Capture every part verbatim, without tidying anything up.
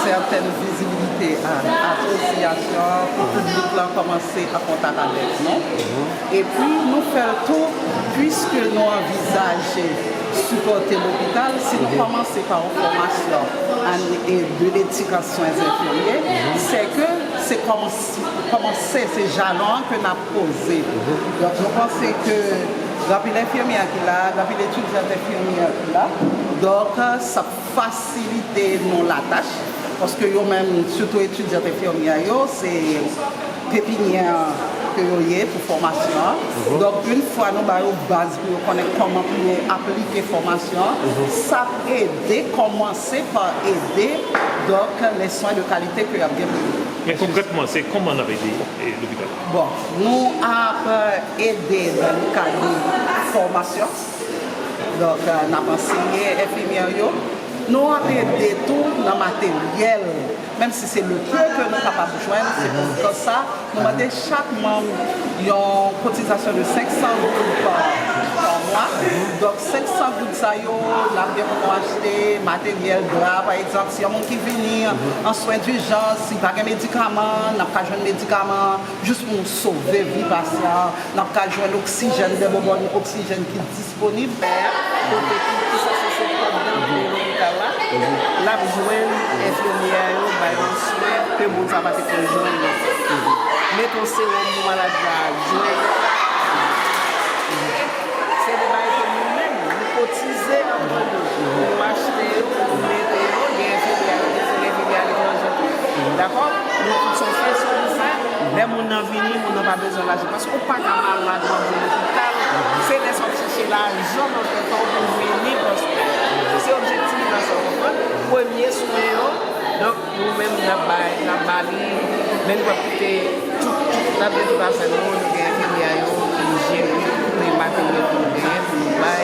Sètèn vizibilite a asosyasyon an pou piblik lan kòmanse an kontak avèk nou. Epi nou fè l tou, piske nou anvizaje sipòte lopital, si nou kòmanse pa yon fòmasyon an, e de letik an swen enfimye, se ke se kòmanse, kòmanse, se jalon an ke n ap poze. Donk, nou panse ke gen anpil enfimyè ki la, gen anpil etidyan enfimyè ki la. Donk, sa ap fasilite nou latach, paske yo menm, sitou etidyan enfimyè yo, se pepinyè ke yo ye pou fòmasyon an. Donk, yon fwa nou ba yo baz pou yo konnen kòman pou yo aplike fòmasyon an, sa ap ede, kòmanse pa ede, donk, les soins de qualité ke y ap gen pou yo. Men konkrètman, se kòman n ap ede, eh, lopital la? Bon, nou ap ede nan kad fòmasyon. Donk, eh, n ap anseye enfimyè yo. Nou ap ede tou nan materyèl, menm si se le peu ke nou kapab jwenn, se pou sa nou mande chak manm yon kotizasyon de senk san goud pa, pa mwa. Donk, senk san goud sa yo, n ap gen pou nou achte materyèl, dra, pa egzanp, si yon moun ki vini an swen dijans, si pa gen medikaman, n ap ka jwenn medikaman, jis pou nou sove vi pasyan an. N ap ka jwenn oksijèn, de bonbòn oksijèn ki disponib. Kote ki, ki sanse se pòt dantre lopital la, l ap jwenn enfimyè yo bay yon swen ke moun sa pa te konn jwenn nan. Mete yon sewòm pou malad la jwenn. Se de bagay ke nou menm, nou kotize antre nou. Nou achte yo, nou mete yo, gen enfimyè yo, gen enfimyè aletranje tou. Dakò? Nou tout se yon fè sou nou fè. Lè moun nan vini, moun nan pa bezwen lajan. Paske ou pa ka malad nan yon lopital, se lè sa w ap chèche lajan nan tèt ou pou w vini, paske se objektif la sa w konprann. Premye swen yo, donk, nou menm n ap bay, n ap ba li, men nou p ap kite tout, tout, n ap gen tout afè nou, nou gen enfimyè yo ki jere tout materyèl ke nou genyen pou nou bay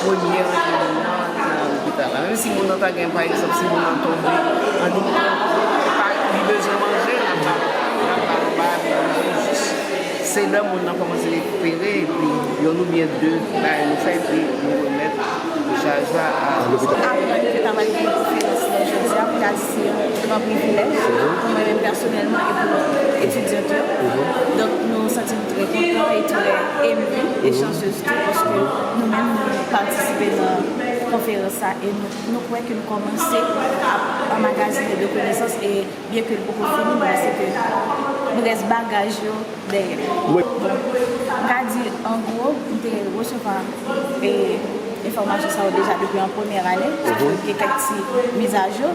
premye rantre moun nan nan lopital la. Menm si moun nan ta gen, pa egzanp, si moun nan tonbe, an nou pran, li pa, li bezwen manje, n ap ba l, n ap ba l yon bagay pou manje, jis se lè moun nan kòmanse rekipere, epi yonn oubyen de bagay nou fè, epi nou remèt chaj la a lopital. Aprann ke ta pral gen konferans lan jodi a, pou ta di se yon gran privilèj pou mwen menm pèsonèlman e pou lòt etidyant yo. Donk, nou santi nou trè kontan e trè emu e chanjez tou, paske nou menm nou patisipe nan konferans sa e nou, nou kwè ke nou kòmanse ap anmagazine de konesans e byen ke l poko fini, nou panse ke nou rès bagaj yo dèyè. Bon, m ka di, an gwo, m te resevwa, e, enfòmasyon sa yo deja depi an premyè ane, paske gen kèk ti mizajou.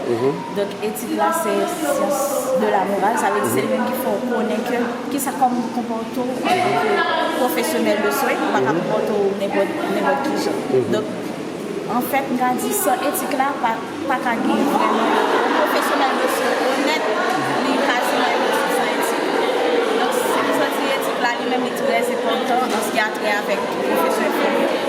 Donk, etik la, se syans de la moral, sa vle di se li menm ki fè w konnen ke kisa, kòman pou w konpòte w antanke pwofesyonèl de swen, ou pa ka konpòte w nenpòt, nenpòt ki jan. Donk, anfèt, m ka di, san etik la, pa, pa ka gen vrèman yon pwofesyonèl de swen onèt, li kaziman enposib san etik. Donk, se pou sa di etik la, li menm, li trè enpòtan an ce qui a trait avèk pwofesyon enfimyè.